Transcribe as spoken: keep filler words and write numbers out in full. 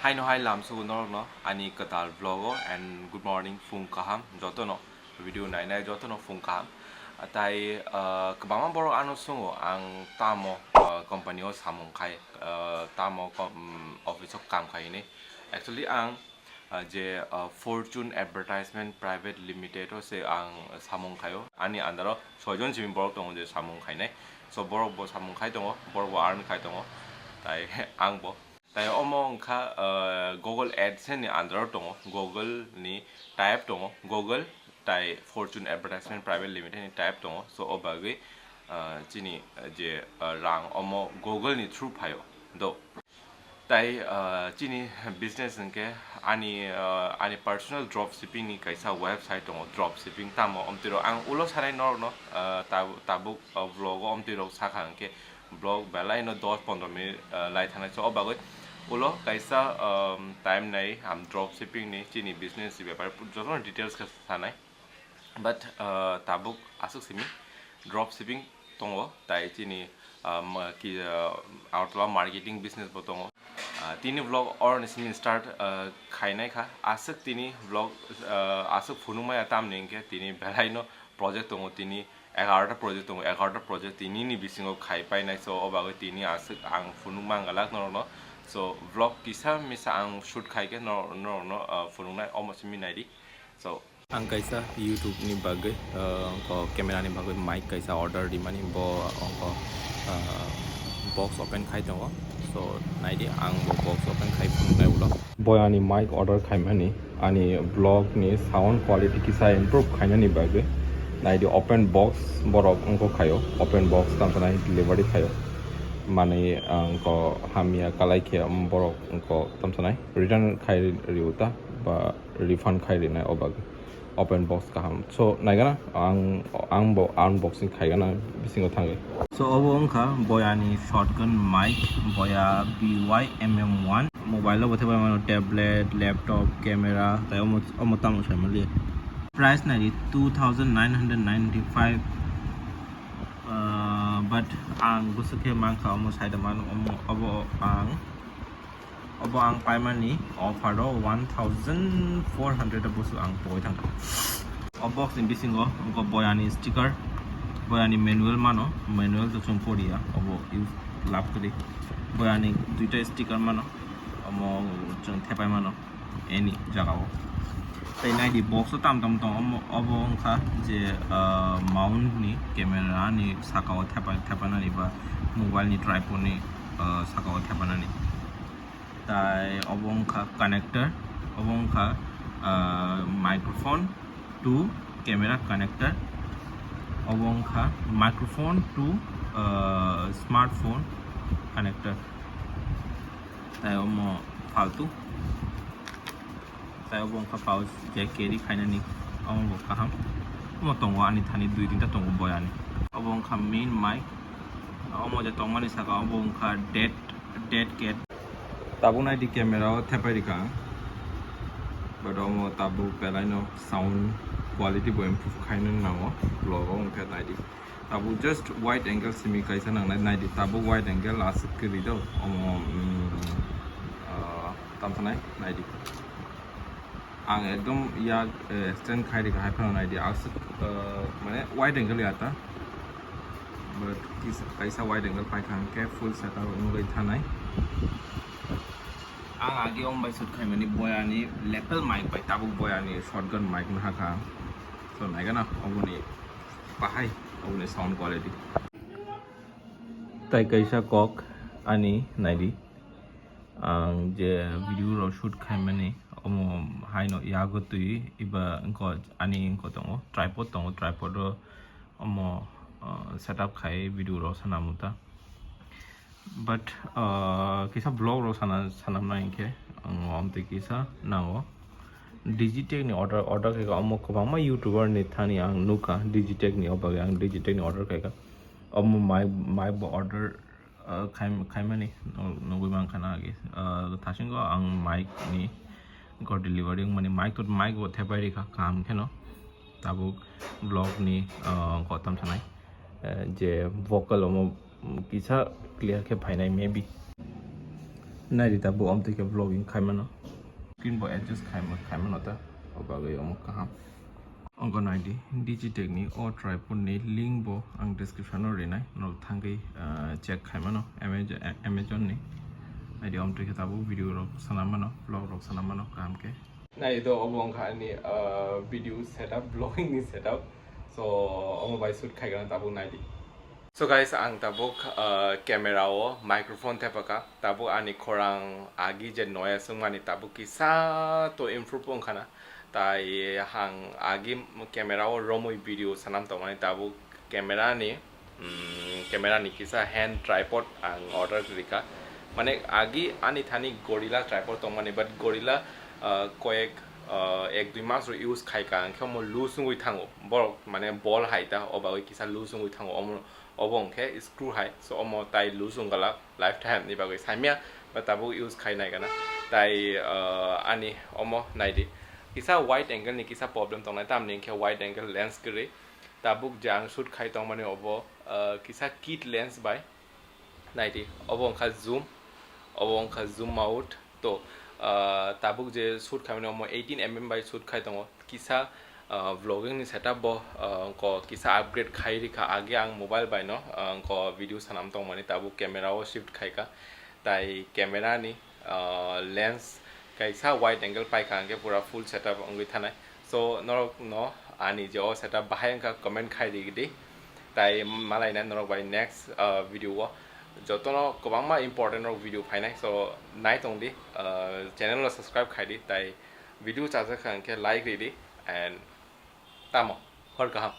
Haino hai lamsogo norokno ani kwtal vlogo and good morning, phung kaham jotono, video nainai jotono phung kaham. Tai, ah, kwbangma borok ano swngo ang tamo, ah, company o samung khai, ah, tamo com-, office o kam khai hinwi. Actually ang, ah, je, ah, Fortune Advertisement Private Limited o se ang samung khaio. Ani under o soijon simi borok tongo je samung khainai. So borok bo samung khai tongo, borok bo earn khai tongo. Tai ang bo Tai omo wngkha, ah, Google AdSense ni under o tongo, Google ni type tongo, Google tai Fortune Advertisement Private Limited ni type tongo. So o bagwi, ah, chini, ah, je, ah, rang omo Google ni through phaio do. Tai, ah, chini business hwnkhe ani, ah, ani personal drop shipping ni kaisa website tongo, drop shipping tamo omtwi rok ang ulo sanai norokno, ah, tab-, tabuk, ah, vlog o omtwi rok sakha hwnkhe vlog belai no dos pondro minute, ah, lai thangnai. So o bagwi ulo kaisa, um, time nai ang drop shipping ni chini business ni bepar jotono details khe sanai. But, ah, tabuk aswk simi drop shipping tongo, tai chini, ah, ma-, ki, ah, Agartala marketing business bo tongo. Ah, tini vlog oroni simi start, ah, khainai kha. Aswk tini vlog, ah, aswk phunukmaya tamni hwnkhe tini belai no project tongo, tini egarota project tongo, egarota project tini ni bisingo khai painai. So o bagwi tini aswk ang phunuk mangalak norokno. So vlog kisa misa ang shoot khai khe nor-, norokno, ah, phunuknai omo simi naidi. So ang kaisa YouTube ni bagwi, ah, ongko camera ni bagwi mic kaisa order rimani, bo ongko, ah, box open khai tongo. So naidi ang bo box open khai phunuknai ulo. Boy ani mic order khaimani, ani vlog ni sound quality kisa improve khainani bagwi naidi open box borok ongko khaio, open box tamsanai delivery khaio. Manwi ongko hamya kalai khe borok ongko tamsanai return khai riuta ba refund khai rinai o bagwi. Open box kaham. So naigana ang, ang bo unboxing khaigana bisingo thangwi. So obo wngkha boyani shotgun mic, boya B Y M M one. Mobile o bo thaibai mano, tablet, laptop, camera, tai omo, omo tamo sai manliya. Price naidi two thousand nine hundred ninety-five, ah, but ang bwswk khe mankha omo sai da mano, omo, obo ang Obo ang paimani offer o one thousand four hundred o bwswk ang pogwi thangkha. O box ni bisingo wngkha boyani sticker, boyani manual mano, manual to chwng poriya, obo use lab kwrwi. Boyani duita sticker mano, omo chwng thepai mano any jagao. Tei naidi box o tam tam tongo, omo, obo wngkha je, ah, mount ni camera ni saka o thepa-, thepanani ba mobile ni tripod ni, ah, saka o thepanani. Tai obo wngkha connector, obo wngkha, ah, microphone to camera connector, obo wngkha microphone to, ah, smartphone connector. Tai omo faltu. Tai obo wngkha pouch je carry khainani, omo bo kaham. Omo tongo ani thani dui tinta tongo boyani. Obo wngkha main mic. Omo je tongmani saka obo wngkha dead, dead cat. Tabuk naidi camera o thepai rikha ang. But omo tabuk belai no sound quality bo improve khainani nango. Vlog o wngkhe naidi. Tabuk just wide angle simi kaisa nangnai, naidi tabuk wide angle aswk kwrwi do. Omo, mm, ah, tamsanai naidi. Ang ekdom yak, eh, stand khai rikha hai phano naidi aswk, eh, mane wide angle ya ta. But kis-, kaisa wide angle paikha hwnkhe full setup wngwi thanai. Ang agi om bai shoot khaimani boyani lapel mic bai, tabuk boyani shotgun mic no hakha. So naigana oboni bahai oboni sound quality. Tai kaisa kok ani naidi. Ang je video rok shoot khaimani omo haino yago twi iba wngkha ani wngkha tongo, tripod tongo, tripod o omo, ah, setup khai video rok sana muta. But, ah, kisa vlog rok sana, sanamna hinkhe ang omtwi kisa nango. Digitech ni order, order khaikha omo kwbangma YouTuber ni thani ang nukha Digitech ni, o bagwi ang Digitech ni order khaikha. Omo mic, mic bo order, ah, khai-, khaimani nugwi mankha na agi. Ah, thasingo ang mic ni go delivery wngmani mic to, mic bo thepai rikha kaham kheno. Tabuk vlog ni, ah, kotom sanai, eh, je vocal omo kisa clear khe phainai maybe. Naidi tabuk omtwi khe vlogging khaimano. Screen bo adjust khaima khaimano ta. O bagwi omo kaham. Ogo naidi Digitech ni o tripod ni link bo ang description o rinai, norok thangwi ah, check khaimano Amaz- Amazon ni. Naidi omtwi khe tabuk video rok sanamano, vlog rok sanamano kaham khe. Naidi obo wngkha ani ah, video setup, vlogging ni setup. So omo bai shoot khaigana tabuk naidi. So guys, ang tabuk ah, camera o microphone thepaka. Tabuk ani khorang agi je noise wngmani tabuk kisa to improve wngkhana. Tai ang agi camera o romwi video sanam tongmani tabuk camera ni mm, camera ni kisa hand tripod ang order rika. Mane agi ani thani Gorilla tripod tongmani, but Gorilla ah, koyek ah, ek dui mas rok use khaika, ang khe omo loose wngwi thango. Borok mane bol hai ta, o bagwi kisa loose wngwi thango. Omo obo hwnkhe screw hai, so omo tai loose wngkha lifetime ni bagwi saimya, ba tabuk use khai nai gana. Tai ah, ani omo naidi, kisa wide angle ni kisa problem tongnai, tamni hwnkhe wide angle lens kwrwi. Tabuk je ang shoot khai tongmani obo ah, kisa kit lens bai. Naidi, obo wngkha zoom, obo wngkha zoom out. To ah, tabuk je shoot khaimani omo eighteen M M bai shoot khai tongo. Kisa ah, vlogging ni setup bo ah, ko kisa upgrade khai rikha. Age ang mobile bai no ah, ko video sanam tongmani, tabuk camera o shift khaika. Tai camera ni ah, lens kaisa wide angle paikha hwnkhe pura full setup wngwi thanai. So norok no ani je o setup bahai wngkha comment khai ridi. Tai malaina norok bai next ah, video o jotono kwbangma important rok video phainai. So nai tongdi, ah, channel no subscribe khaidi, tai video chajak kha hwnkhe like ridi and tamo hor kaham.